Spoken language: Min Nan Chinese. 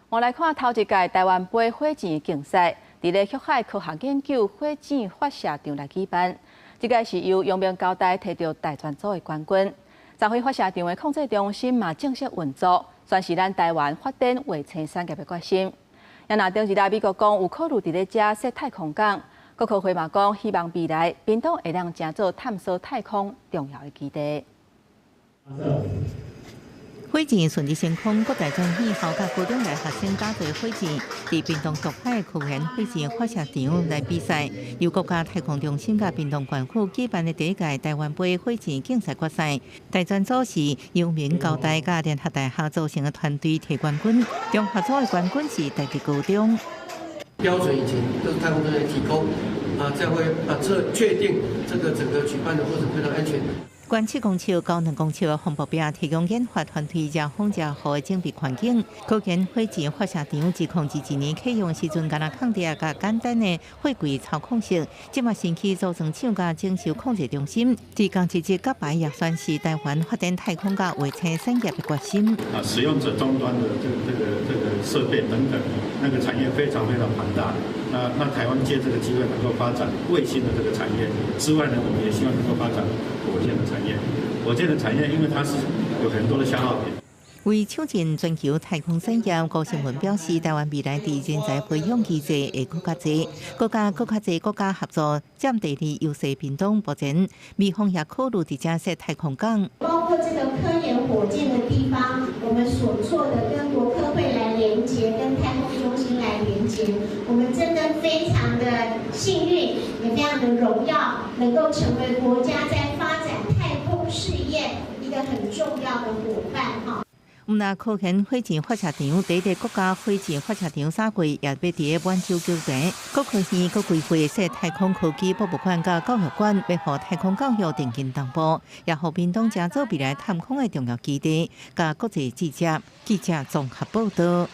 我來看頭一屆台灣杯火箭競賽，佇咧旭海科學研究火箭發射場來舉辦。這屆是由陽明交大提著大專組的冠軍。昨昏發射場的控制中心嘛正式運作，宣示咱台灣發展衛星產業的決心。也若頂一日美國講有考慮佇咧遮設太空港，國科會嘛講希望未來屏東會當成做探索太空重要的基地。火箭順利升空，國大專院校佮高中來學生搭載火箭，佇屏東旭海科研火箭發射場來比賽。由國家太空中心佮屏東縣府舉辦的第一屆台灣杯火箭競賽決賽，大專組是陽明交大佮聯合大學組成的團隊提冠軍，中學組的冠軍是台北高中。標準以前都是太空中心提供，啊，才會啊測確定這個整個舉辦的過程非常安全。懸7公尺、高2公尺的防爆壁，提供研發團隊遮風遮雨的準備環境。科研火箭發射場自2021年啟用時陣，干焦空地佮簡單的貨櫃操控室，這馬新起組裝廠佮整修控制中心，提供一隻甲牌也算是台灣發展太空佮衛星產業的決心。啊，使用者終端的這個設備等等，那個產業非常非常龐大。那台灣借這個機會能夠發展衛星的這個產業之外呢，我們也希望能夠發展火箭的產業。火箭的產業，因為它是有很多的消耗品。為搶進全球太空產業，高新聞表示，台灣未來佇人才培養機制會閣較濟，國家閣較濟國家合作，佔地理優勢。屏東目前美方也考慮佇遮設太空港。包括這個科研火箭的地方，我們所做的跟國科會來連接，跟太空中心來連接，我們真的非常的幸運，也非常的榮耀，能夠成為國家在發展太空事業一個很重要的夥伴哈。毋但科研火箭發射場，第一個國家火箭發射場三櫃也欲佇咧滿洲舉辦。國科院閣規劃設太空科技博物館佮教育館，欲予太空教育定根同步，也予屏東成做未來探空的重要基地。佮國際記者記者綜合報道。